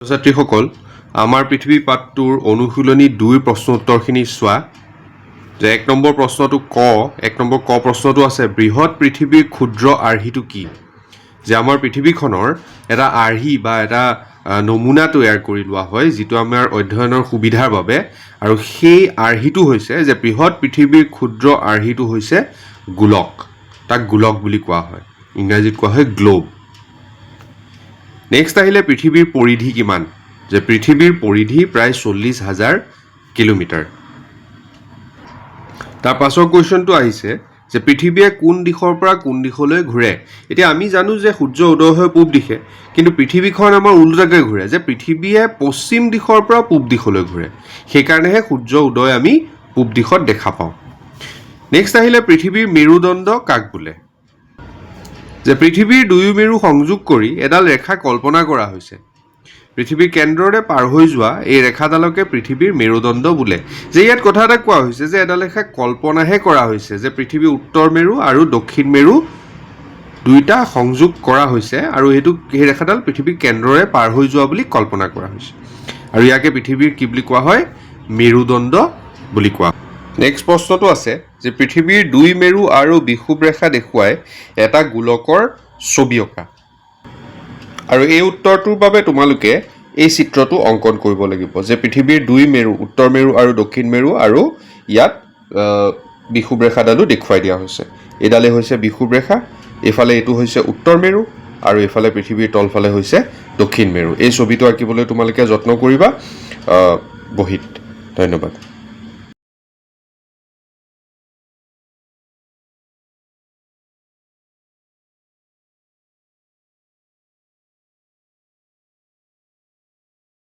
ছাত্ৰীসকল, আমাৰ পৃথিৱী পাঠটোৰ অনুশীলনী 2ৰ প্ৰশ্ন উত্তৰখিনি চোৱা যে 1 নম্বৰ প্ৰশ্নটো ক, 1 নম্বৰ ক প্ৰশ্নটো আছে, বৃহৎ পৃথিৱীৰ ক্ষুদ্ৰ আৰ্হিটো কি? যে আমাৰ পৃথিৱীখনৰ এটা আৰ্হি বা এটা নমুনা তৈয়াৰ কৰি লোৱা হয়, যিটো আমাৰ অধ্যয়নৰ সুবিধাৰ বাবে, আৰু সেই আৰ্হিটো হৈছে যে বৃহৎ পৃথিৱীৰ ক্ষুদ্ৰ আৰ্হিটো হৈছে গোলক। তাক গোলক বুলি কোৱা হয়, ইংৰাজীত কোৱা হয় গ্ল'ব। নেক্সট আহিলে পৃথিৱীৰ পৰিধি কিমান? যে পৃথিৱীৰ পৰিধি প্ৰায় 40,000 কিলোমিটাৰ। তাৰ পাছৰ কুৱেশ্যনটো আহিছে যে পৃথিৱীয়ে কোন দিশৰ পৰা কোন দিশলৈ ঘূৰে? এতিয়া আমি জানো যে সূৰ্য উদয় হয় পূব দিশে, কিন্তু পৃথিৱীখন আমাৰ ওলোটাকৈ ঘূৰে, যে পৃথিৱীয়ে পশ্চিম দিশৰ পৰা পূব দিশলৈ ঘূৰে। সেইকাৰণেহে সূৰ্য উদয় আমি পূব দিশত দেখা পাওঁ। নেক্সট আহিলে পৃথিৱীৰ মেৰুদণ্ড কাক বোলে? যে পৃথিৱীৰ দুয়ো মেৰু সংযোগ কৰি এডাল ৰেখা কল্পনা কৰা হৈছে। পৃথিৱীৰ কেন্দ্ৰৰে পাৰ হৈ যোৱা এই ৰেখাডালকে পৃথিৱীৰ মেৰুদণ্ড বোলে। যে ইয়াত কথা এটা কোৱা হৈছে যে এডাল ৰেখা কল্পনাহে কৰা হৈছে, যে পৃথিৱীৰ উত্তৰ মেৰু আৰু দক্ষিণ মেৰু দুয়োটা সংযোগ কৰা হৈছে আৰু সেই ৰেখাডাল পৃথিৱীৰ কেন্দ্ৰৰে পাৰ হৈ যোৱা বুলি কল্পনা কৰা হৈছে আৰু ইয়াকে পৃথিৱীৰ কি বুলি কোৱা হয়? মেৰুদণ্ড বুলি কোৱা হয়। নেক্সট প্ৰশ্নটো আছে যে পৃথিৱীৰ দুই মেৰু আৰু বিষুৱ ৰেখা দেখুৱাই এটা গোলকৰ ছবি অঁকা। আৰু এই উত্তৰটোৰ বাবে তোমালোকে এই চিত্ৰটো অংকন কৰিব লাগিব, যে পৃথিৱীৰ দুই মেৰু, উত্তৰ মেৰু আৰু দক্ষিণ মেৰু, আৰু ইয়াত বিষুৱ ৰেখাডালো দেখুৱাই দিয়া হৈছে। এইডালেই হৈছে বিষুৱ ৰেখা, এইফালে এইটো হৈছে উত্তৰ মেৰু আৰু এইফালে পৃথিৱীৰ তলফালে হৈছে দক্ষিণ মেৰু। এই ছবিটো আঁকিবলৈ তোমালোকে যত্ন কৰিবা বহীত। ধন্যবাদ।